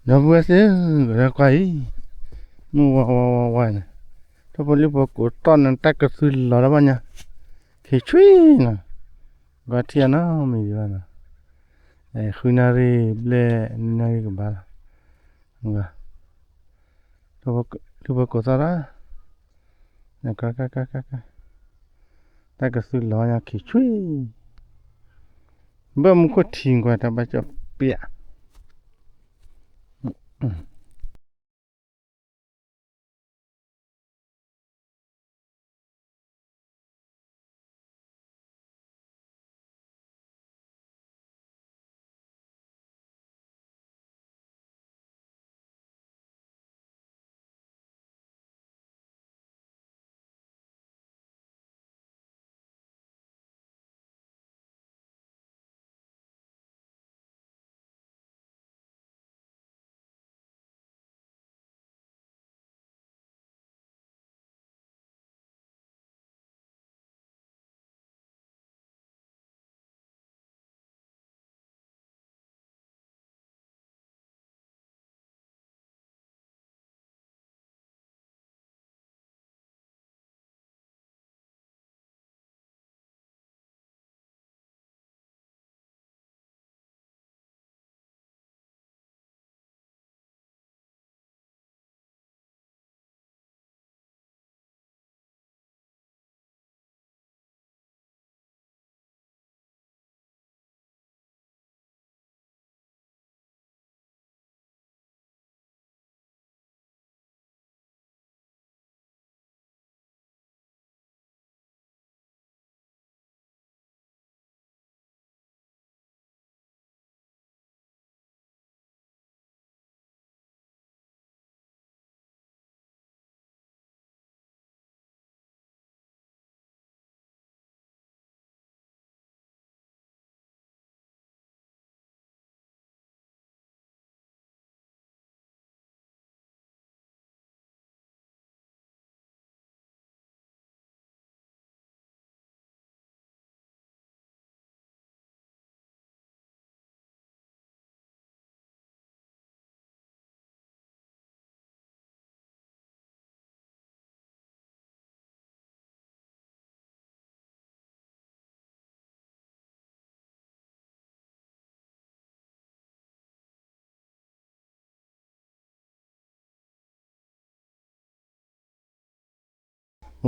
ဒီပုၢ်ဝဲၢ်သ့ၣ်ဧၢ, ကဒီးကွၢ်အံၤ, မုၢ်ဝါဝါဝါဝါန့ၣ်, ထိၣ်ဖိလံၣ်ဖိကိးတီၢ်န့ၣ် တၢ်ကသုလီၤတၢ်ဘၣ်ညါ, ခံဆွံနီၤ, ကွၢ်ထံၣ်အနီတမံၤဒံးဘၣ်နီၤ, ဃုနၣ်ရံၣ်ဘျဲၣ်နွံနၣ်ရံၣ်ကဘၣ်လီၤ, လံၣ်ဖိကိးသီၣ်တၢ်, တၢ်ကသုလီၤညါခံဆွံ, ဘၣ်မူခိၣ်ထံကွၢ်တၢ်ဘၣ်ကၠီပျး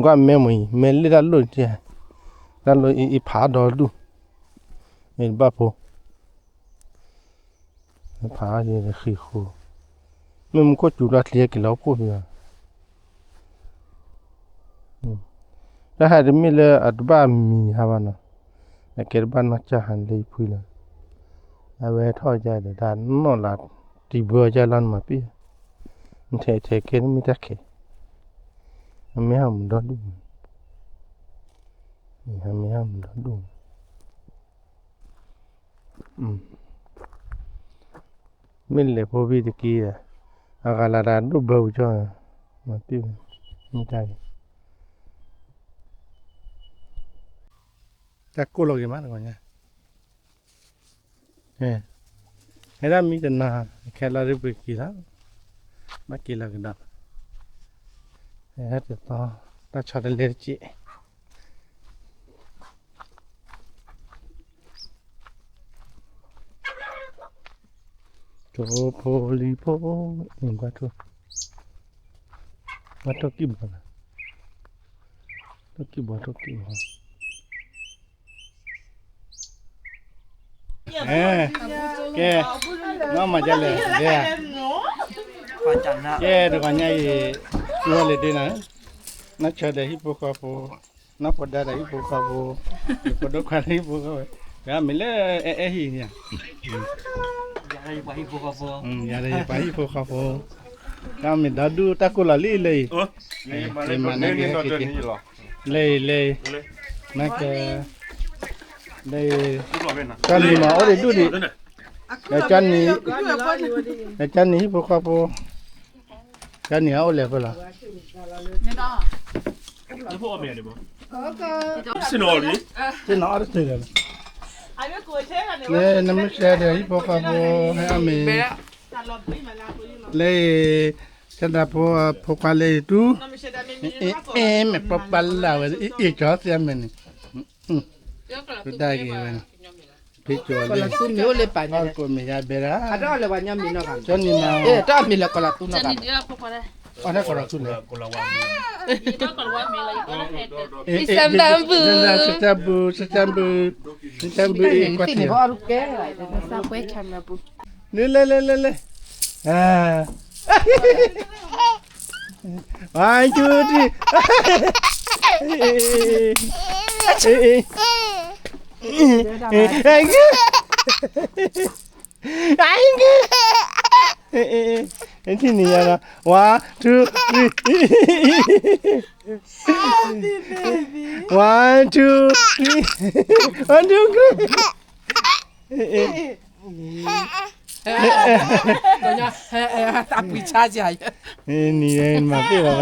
ကွၢ်မဲမ့ၢ်အံၤ မဲလၢတၢ်လိၣ်, တၢ်လိၣ်အံၤဖးဒီဒူၣ်, မ့ၢ်တဘၣ်ဖိ, ဖးဃံဃိ, မ့ၢ်မူခိၣ်စူၤလီၤချံက့ၤလီၤဖှိၣ်ဖံး, တၢ်ဟဲတမ့ၢ်လၢအတဘၣ်မံၤဟါဘၣ်နီၤ, အကဲတဘၣ်နီၢ်ကၢ်ဟးလၢယဖုလီၤ, အဝဲထီၣ်ကဒီးတၢ်နီၣ်လၢတံၤဘၢကၢ်လီၤနမၤပ့ၢ်, နထဲထဲကဲနမ့ၢ်တၢ်ခဲ, အမ့ၢ်ဟးမုၢ်ဒီဒူၣ်, အမ့ၢ်ဟးမုၢ်ဒီဒူၣ် မ့ၢ်လဲၤဖိဘံၣ်တက့ၢ်, အဂၤလၢတၢ်ဒိၣ်ဘၢပူၤကၠီ, မ့ၢ်တၢ်, တၢ်ကိၢ်လီၤက့ၤမး တဂီၤညါ, ဟဲဒၣ်မံတနၤ, ခဲလီၤဒ်ပက့ၤလီၤ, ဘၣ်က့ၤလီၤကဒီး, ဟဲတသီ, တၢ်ဆီတလဲတစဲး ထိၣ်ဖိလံၣ်ဖိ, ဘၣ်ထိၣ်, ဘၣ်ထိၣ်ကံၢ်ဘီလီၤ, ထိၣ်ကံၢ်ဘီ ထိၣ်ကံၢ်ဘီ, ကဲ, နီၢ်မၤဒ်လဲၣ်, ကဲ, တဂီၤညါအံၤ, နလဲၤဒ့နၤ, နီၢ်ဆၢဒီးဟံၣ်ဖိဃီဖိ, နီၢ်ဖိဒါဒီးဟံၣ်ဖိဃီဖိ, ယဖိဒိၣ်ခွါဒီးဟံၣ်ဖိဃီဖိ, မ့ၢ်လၢအဲအဲဟံၣ်န့ၣ်, ယၤဒီးယပှၤဟံၣ်ဖိဃီဖိ, တၢ်မ့ၢ်ဒီဒူၣ်တၢ်ကိၢ်လီၤလံလၢအံၤ, မၤနက့ၤဟဲက့ၤက့ၤ, လၢအံၤလၢအံၤ, နကဲ, လၢအံၤ, ကၠီနံၤမၤအိၣ်ဒံးဒူၣ်ဒံး, ဒီးကၠီနံၤ, ဒီးကၠီနံၤဟံၣ်ဖိဃီဖိ, ကၠီနံၤအအိၣ်လဲၣ်ဖဲလီၤ, သ့ၣ်နီၣ်အီၣ်တတုၤလီၤ, နမ့ၢ်ဆဲးဒီးဟံၣ်ဖိဃီဖိ, ဟဲအီၣ်မ့ၤ, လၢ ကနၣ်ဖိ ဖိခွါလၢတူၢ်, အ့ မဲာ်ပှၤပှၤလၢ်ဝဲ အ့ၣ်ကၠီသ့အမဲာ်န့ၣ်, ဖုဒၣ်က့ၤဝဲန့ၣ်, ဖုကၠီလၢ ကီၢ်သူမ့ၢ်အိၣ်လၢပာ်န့ၣ်, ကီၢ်မ့ၢ်ယါဘဲဒၣ်, ကၠီနံၤမၤ, တၢ်မ့ၢ်လၢကီၢ်လၢသူနီၤ, အီၣ်ထဲကီၢ်လၢသူလဲၣ်, စတမ်ပူ, စတမ်ပူ, စတမ်ပူ, ကွၢ်ထံၣ်, နလဲလဲလဲလဲ, one, two, three, ထံၣ်န့ၣ်ယါလီၤ, one, two, three, one, two, three, one, two, three, တၢ်ပှံၤဆါယၤ, နံၤမၤပ့ၢ်လီၤ,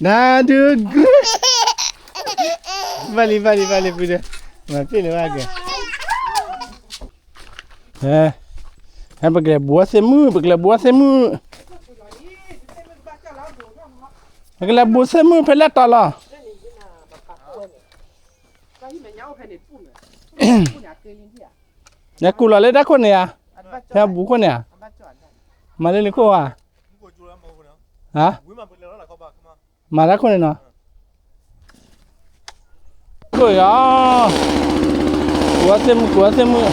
နၤဒုး, ဘၣ်လံ ဘၣ်လံ ဘၣ်လံ ဖုဒီး, မၤပ့ၢ်လၢၤဘၣ်က့ၤ, ဟဲ ပကလဲၤဘူးဝဲသ့ၣ်မုၣ် ပကလဲၤဘူးဝဲသ့ၣ်မုၣ်, ပကလဲၤဘူးသ့ၣ်မုၣ်ဖဲလဲၣ်တီၤလီၤ, လဲၤကူၣ်လီၤလၢတၢ်ခိၣ်န့ၣ်ဧါ, ဟဲဘူးခိၣ်န့ၣ်ဧါ, မၤလၢလံခိၣ်ဧါ, ဟါ, မၤတၢ်ခိၣ်န့ၣ်နီၤ, ခိၣ်ယီၤ, ကူးဝဲသ့ၣ်မုၣ် ကူးဝဲသ့ၣ်မုၣ်,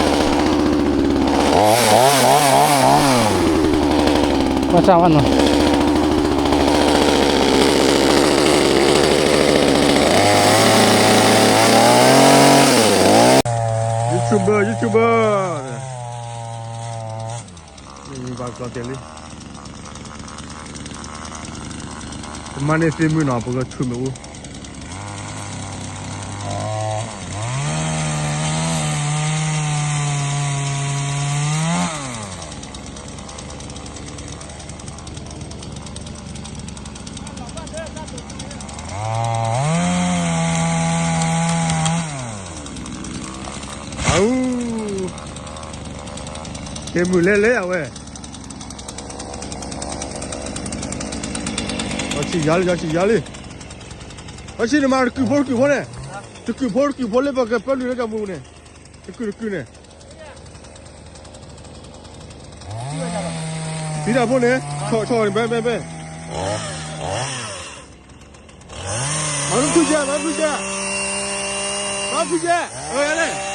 မၤဆါဝဲနီၤ YouTuber, YouTuber, မ့ၢ်ဘၣ်ကျီတဲာ်လံ, ပမၤန့ၢ်သ့ၣ်မုၣ်နီၤ ပကဆူၣ်မ့ၣ်အူ အူ, သ့ၣ်မုၣ်လဲၤလဲၤအဝဲ, ယီၤဆံၣ်ယၤလံ ယီၤဆံၣ်ယၤလံ, ယီၤဆံၣ်န့ၣ်မၤတကုာ်ဖိတကုာ်ဖိန့ၣ်, တကုာ်ဖိတကုာ်ဖိလၢပကပၢလုၢ်လၢကမူန့ၣ်, တကုာ်တကုာ်န့ၣ် သံတၢ်ဖိန့ၣ်, ဆီၣ်ဆီၣ်န့ၣ် ဘဲဘဲဘဲ, မၤဖုကဲ မၤဖုကဲ, မၤဖုကဲ, အဝဲလဲၣ်.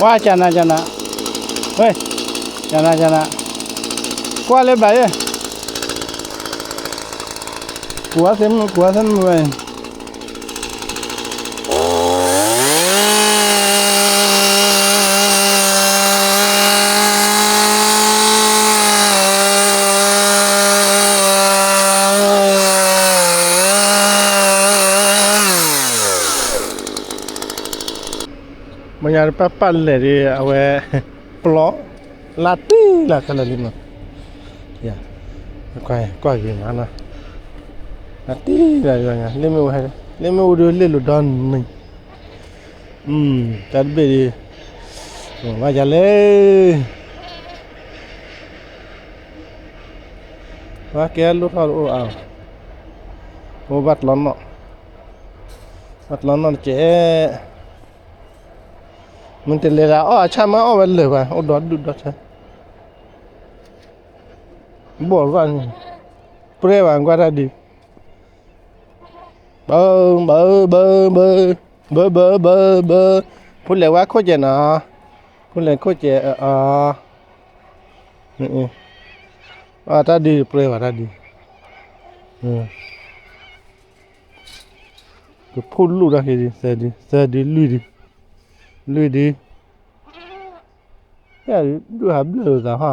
Wa, cana cana, wê, cana cana, ကွၢ်လၢဘၣ်ယဲ, ကူးဝဲသ့ၣ်မုၣ် ကူးဝဲသ့ၣ်မုၣ်ဝဲ မ့ၢ်ညါတပာ်ပာ်လဲၣ်ဒီး အဝဲ ပျီ လၢတံၢ်လၢခဲလၢာ်လံမး, ကွၢ်ဂ့ၤမးနီၤ, လၢတံၢ်လၢ လၢမ့ၣ်အူဟဲ လၢမ့ၣ်အူဒီးလ့ၣ်လိာ်ဒီနံၤ, တၢ်တဘ့ၣ်ဒီး ဘၣ်ယၤလဲၣ်, ဘၣ်ကဲလိၣ်ထီၣ်တအိၣ်အါ, အိၣ်ဘၣ်တလီၤနီၣ်, အတလီၤနီၢ်တကဲး, မ့ၢ်တလဲၤလၢအီၣ်အဆၣ်မ့ၢ်အီၣ်ဝဲလၢာ်ဘၣ် အိၣ်ဒီဒူၣ်ဒီထၢ, ဘီၣ်ဘၣ်န့ၣ်, ပြဲဘၣ်ကွၢ်တၢ်ဒုး, ဘၢ ဘၢ ဘၢ ဘၢ, ဘၢ ဘၢ ဘၢ ဘၢ, ဖိလဲၤဝဲခိၣ်ကဲးနီၤ, ဖိလဲၤခိၣ်ကဲးအီၤ, အတၢ်ဒုးပြဲဘၣ်တၢ်ဒုး, ကဖိလူၣ်တၢ်ခံဒုး သၢဒုး သၢဒုး လွံၢ်ဒုး, လွံၢ်ဒုး, ဒုးဟးဘျၢၣ်လိာ်သးဟီ,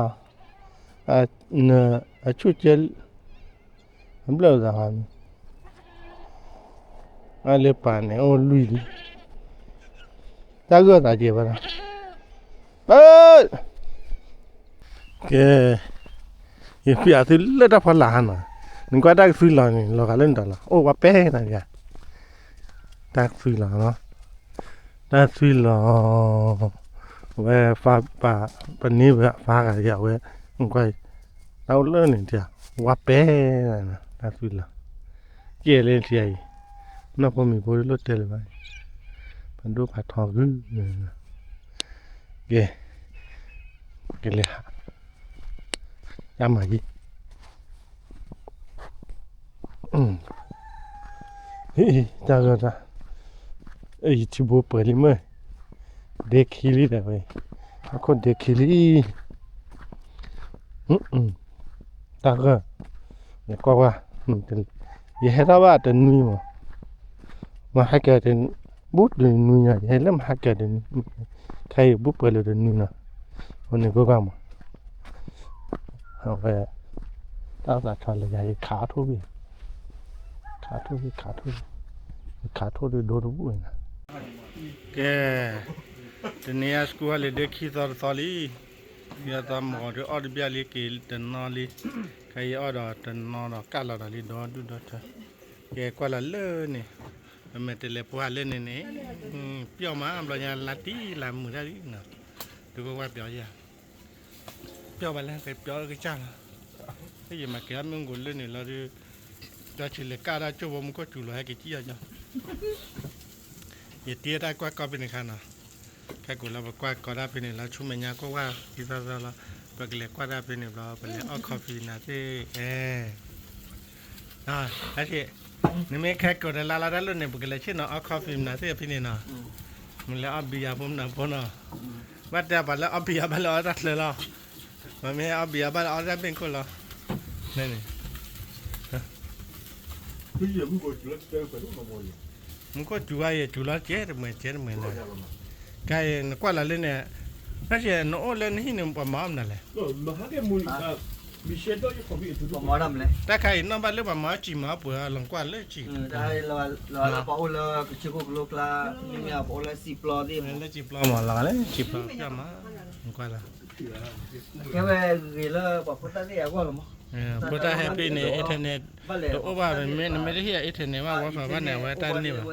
အဆူၣ်ကဲ, ဟးဘျၢၣ်လိာ်သးဟီ, အလၢပာ်န့ၣ် အိၣ်လွံၢ်ဒုး, တၢ်ဂၢၢ်သးကဲးဘၣ်ဒီး, ကဲ ယဖံးအသုလၢတၢ်ဖီလာ်ဟါနီၤ, နကွၢ်တၢ်ကသွံလီၤန့ၣ် လီၤဂာ်လၢနတၢ်လီၤ အိၣ်ဝဲပဲနၤယၤ, တၢ်သွံလီၤ, တၢ်သွံလီၤ, အဝဲ, ပန့ၢ်ဝဲဖးဂၤယၤဝဲ, နကွၢ်, တၢ်အိၣ်လၢန့ၣ်တၢ်, ဝဲပဲ, တၢ်သွံလီၤ, ကဲလၢထံအံၤ, နီၢ်ဖိမံၤဖိလိၣ်တဲလၢၤဘၣ်, ပဒိၣ်ဖးထီကု, ကဲ, ကလဲၤဟး, တၢ်မၤယံၤ တၢ်ဂၢၢ်တၢ်, ယထံဘိပှဲၤလံမ့ၢ်, ဒဲခံလံဒီးဝဲ, အခိၣ်ဒဲခံလံ, တၢ်ဂၢၢ်, ယကွၢ်ဝဲ, ယဟဲထီၣ်ဘၣ်တနွံမး, မဟါကၢၤတနွံ, ဘူးတနွံညါ ယဟဲလၢမဟါကၢၤတနွံ, ခဲအံၤဘူးပှဲၤလၢတနွံနီၤ, အဃိန့ၣ်ကွၢ်ကွၢ်မး, အဝဲ, တၢ်သးထီလၢယၤ ယခးအီၣ်ထိၣ်ဘ့ၣ်, ခးထိၣ်ဘ့ၣ် ခးထိၣ်ဘ့ၣ်, ယခးထိၣ်ဒုးဒိတဘူၣ်ဝဲနီၤ, ကဲ, တနံၤအံၤ school holiday ခံသီတသီလံ, ယသးမီၤဒုးအီၣ်တဘျၣ်လံ က့ၤတနီၤလံ, ခဲအံၤအီၣ်ဒီးတနီၤဒီးကၣ်လီၤဒီးလံ ဒီဒူၣ်ဒီထၢ, ကဲကွၢ်လီၤလၢန့ၣ်, ပမ့ၢ်တလဲၤပှၢ်လၢန့ၣ်န့ၣ်, ပျီမး ဘျီညါလါတံၢ်လါမုာ်တၢ်လံနီၤ, ဒုးကဝၢ်ပျီယၤ ပျီဘၣ်လၢကပျီကစၢ်လီၤ, ယမၤကဲၤအီၣ်မ့ၢ်ဂိၤလၢန့ၣ်လီၤဒုး, ဒီးဆံးလဲၤကၣ်ဒၣ်ကၠိဘိမူခိၣ်စူၤလီၤ ဟဲက့ၤကံၣ်အီၤကၠီ, ယတံၤတၢ်ကွၢ်ကီၢ်ဖဲန့ၣ်ခါနီၤ, ခဲကိးလၢပကွၢ်ကီၢ်ဒၣ်ဖဲန့ၣ်လီၤ ဆူမဲာ်ညါကွၢ်ဝဲသံသီသီလီၤ, ပကလဲၤကွၢ်ဒၣ်ဖဲန့ၣ်ဘျီ ပလဲၤအီၣ် coffee နၤသ့ၣ်, အဲ နမ့ၢ်ခဲကိးတလါလါတၢ်လိၣ်န့ၣ် ပကလဲၤဆ့ၣ်နီၤအီၣ် coffee မနုၤသ့ၣ်ဖဲန့ၣ်နီၤ, မ့ၢ်လဲၤအီၣ် beer ဖိမနုၤဖိနီၤ, ဘၣ်တဲပှၤလၢအီၣ် beer ဘၣ်လၢအီၣ်တၢ်ချၢလီၤ, ပမ့ၢ်အီၣ် beer ဘၣ်လၢအီၣ်တၢ်ဘ့ၣ်ခိၣ်လီၤ, န့ၣ် မူခိၣ်စူၤဝဲယဲ စူၤလီၤကဲတမှဲၤကဲတမှဲၤလီၤ, ကဲနကွၢ်လီၤလၢန့ၣ်, နအိၣ်လၢနဟံၣ်န့ၣ် ပှၤမၤအီၣ်မနုၤလဲၣ် တၢ်ခါအံၤနီၣ်ဘၣ်လၢပှၤမၤအီၣ်စံာ်မၤအီၣ်ပှဲၤအလီၤကွၢ်လၢစံာ်, ပအိၣ်လၢကဆ့ခိၣ်ကလိကျါ, မ့မ့ၢ်ပအိၣ်လၢစံာ်ပျီသ့ၣ်, လၢစံာ်ပျီမးလီၤဂာ်လၢစံာ်ပျီပျီမး, ကွၢ်လီၤ, ကဲဝဲဂ့ၤလၢပှၤဖိသၣ်သ့ၣ်အဂီၢ်လီၤမး, ဖိသၣ်ဟဲဖဲန့ၣ် internet တအိၣ်ဘၣ်, နမ့ၢ်တဟ့ၣ်အ internet ဘၣ် wifi ဘၣ်န့ၣ် အဝဲတၢ်န့ၢ်ဘၣ်,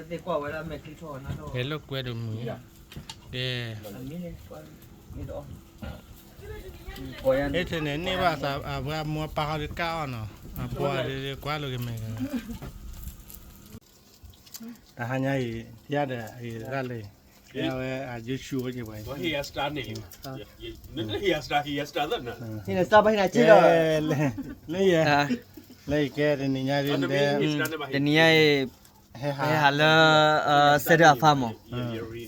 ဂဲၤလိာ်ကွဲဒိၣ်မုၢ်, ကဲ internet န့ၢ်ဘၣ်သး အဝဲအမိၢ်အပၢ်ဟီဒုးကၢ်အီၣ်နီၤ, အပှၤဒုးကွၢ်လိာ်က့ၤမဲာ်, တဟါညါအံၤ ယၤဒီးအံၤရၣ်လၢ, အဝဲအယုၢ်ဆူၣ်အိၣ်က့ၤပှၤ, ဟ့ၣ်စတၢ်ဘၣ်ဟ့ၣ်နၤက့ဒီး, လၢယဲ, လၢယကဲတနံၤညါဒ်, တနံၤညါအံၤ ဟဲဟးလၢ စဲဒၢအဖါမး,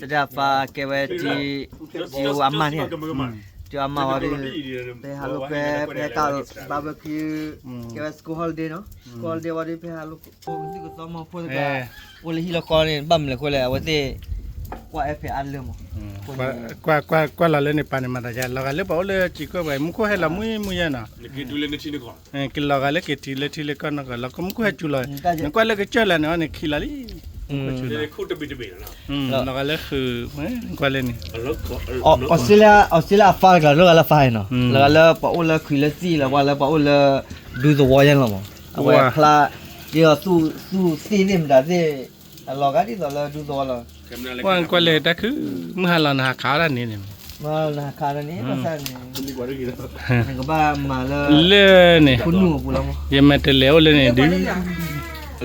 စဲဒၢအဖါကဲဝဲ တံၤအမါန့ၣ်, တံၤအမါဝဲဒုး, ပဟဲဟးလိာ်ကွဲ ပဟဲကၢ်ဘၣ်ဘၢၣ်ခံ, ကဲဝဲ school holiday နီၤ, school holiday ဝဲဒုး ပဟဲဟးလိာ်ကွဲ ကသံၣ်ကသီမး ဖိတဂၤ အိၣ်လၢဟံၣ်လၢဃီန့ၣ် ဘၣ်မနုၤလဲၣ်အဃိလဲၣ် အဝဲသ့ၣ် ကွၢ်အဲၣ်ဖဲအါလၢမး, ကွၢ်လီၤလၢန့ၣ်ပာ်န့ၣ်မၤတၢ်ယါ လီၤဂာ်လၢပှၤအိၣ်လၢစံာ်ကီၢ်ပှၤ မူခိၣ်ဟဲလီၤမုၢ်မုၢ်ယါနီၤ, က့ၤလီၤဂာ်လၢက့ၤထံးလၢထံလၢကီၢ်နီၢ်ကီၢ်လီၤ မူခိၣ်ဟဲစူၤလီၤ, နကွၢ်လၢကစၢၢ်လၢန့ၣ်အီၤန့ၣ်ခံလီၤလံ, လီၤဂာ်လၢဃုာ်, ကွၢ်လၢန့ၣ်, အီစထြ့လယါအဖါတကျါ လီၤဂာ်လၢဖါအံၤနီၤ, လီၤဂာ်လၢပှၤအိၣ်လၢခွံလၢသံၣ်လီၤ ပှၤလၢပှၤအိၣ်လၢဒူသဝီယါန့ၣ်လီၤမး, အဝဲဖျါ, ဒ်သိးသူၣ်သ့ၣ်သ့ၣ်မတၤသ့ၣ်, အလီၤဂာ်ဒ်သိးလၢဒူသဝီလီၤ, ကွၢ်လၢတၢ်ခုၣ်, မုၢ်ဟါလီၤနဟးခးအီၣ်တၢ်န့ၣ်န့ၣ်, နကဘၣ်မၤလၢ, လၢန့ၣ်, ယမ့ၢ်တလဲၤအိၣ်လၢန့ၣ်ဒုး,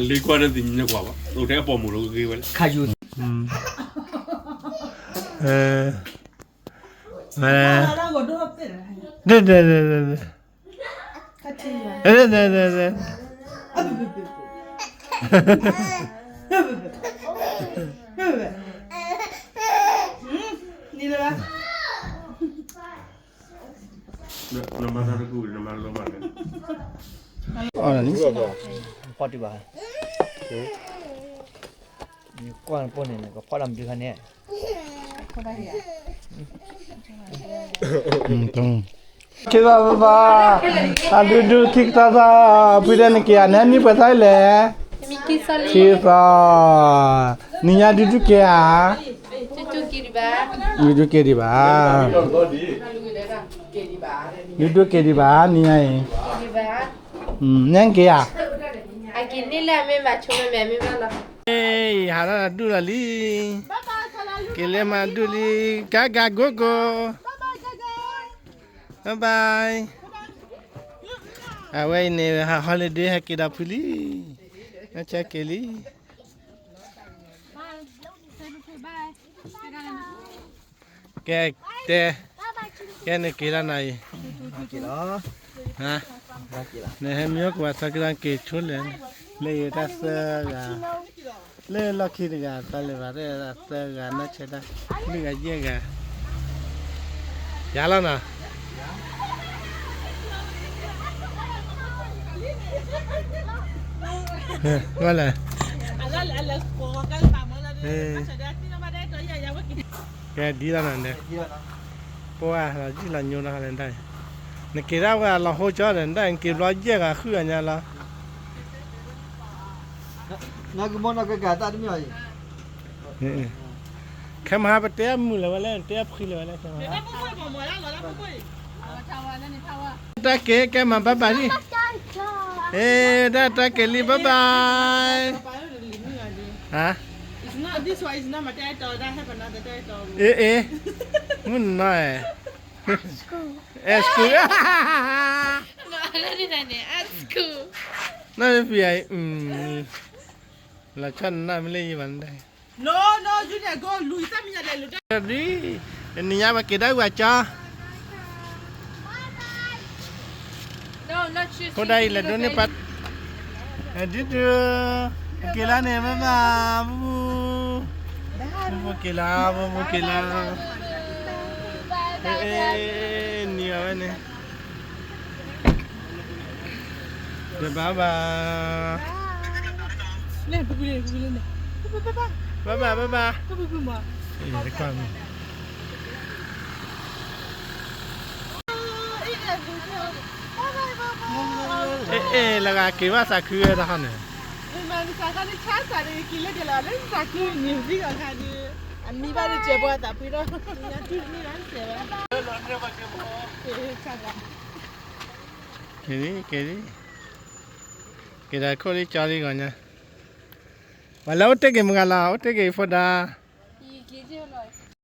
လၢကွၢ်တၢ်တနံၤန့ၣ်ကွၢ်ဘၣ်, အိၣ်ထဲအပိာ်မုၣ်လီၤဂ့ၤဝဲလၢ ခါယူၤ, အဲ, ဒဲဒဲဒဲဒဲဒဲ, ဒဲဒဲဒဲဒဲ, နမၤတၢ်တကူၣ်, နမၤလီၤမၢ်လဲၣ်, ဖီၣ်တုၤဘၣ်, ကွၢ်နပိၢ်န့ၣ် နကဖီၣ်တၢ်မနုၤခါန့ၣ်, ခ့သီသီ, အဒူဒူခံကတၢၢ်သီ, ဖုဒဲနက့ၤဧါ, နဟဲမံပှဲၤသီလဲၣ်, ခံသီ, နံၤညါဒူဒူက့ၤဧါ, ဒူဒူက့ၤဒံးဘၣ်, ဒူဒူက့ၤဒံးဘၣ်, နံၤညါအံၤ, ညါက့ၤဧါ, ဟးထီၣ်ဒူၣ်လီၤလံ, က့ၤလၢမၤဒူၣ်လံ, ကါကါကိကိ, bye bye, အဝဲအံၤန့ၣ် ဟး holiday ဟဲက့ၤဒီးဖုလံ, နဆၢက့ၤလံ, ကဲ, တဲ, ကဲနက့ၤလီၤနၤအံၤ, နဟဲမံအိၣ်ကဝၤသီက့ၤလီၤ က့ၤဆိလဲၣ်, လၢယတၢ်သၢဂၤ, လၢလီၢ်ခံတဂၤ တၢ်လဲၤဘၣ်တၢ်သၢဂၤ နီၢ်ဆဲးတၢ်, လွံၢ်ဂၤယဲၢ်ဂၤ, ယၤလီၤနီၤ ဝဲလဲၣ်, ကဲဒ်လီၤနၤ, ပှၤလီၤယံၣ်လီၤညိလီၤနဒၣ်, နက့ၤဒၣ်ဝဲလီၤဟိကၠီဒီး နဒၣ်နက့ၤဘျီယဲၢ်ဂၤဃုဂၤညါလီၤ, နကမီနီၢ်ကကၤတၢ်တမ့ၢ်အံၤ, ခဲမဟါပတဲအမုာ်လၢၤဝဲလဲၣ် တဲအဖှံလၢၤဝဲလဲၣ်, တၢ်က့ၤကဲမၤဘၣ်ဘၣ်လံ, တၢ်တၢ်က့ၤလံ bye bye, ဟါ, အ့ အ့ မုၢ်နီၤ, အဲ school, နီၢ်ဖံဖံ, လီၤဆီနနၢ်မ့ၢ်လၢယဘၣ်နဒၣ်, ဒ်, နံၤညါပက့ၤဒၣ်ဝဲကၠီ ဖိဒၣ်အံၤလဲၤဒိးန့ၢ်ပှၤ, ဒ်ဒုး, ပက့ၤလီၤန့ၣ် bye bye, ပူပူ, ပူပူက့ၤလီၤ ပူပူက့ၤလီၤ, နံၤအဝဲန့ၣ်, bye bye, bye bye, bye bye, bye bye, အဲ လၢဂၤက့ၤဘၣ်သးခုဝဲတခါန့ၣ်, က့ၤလံ က့ၤလံ, က့ၤဒီးခိၣ်လံကၠီလံဂီၤညါ, ပှၤလၢအိၣ်တ့ၢ်က့ၤမုၢ်ဂၤလီၤ အိၣ်တ့ၢ်က့ၤဖိဒါ,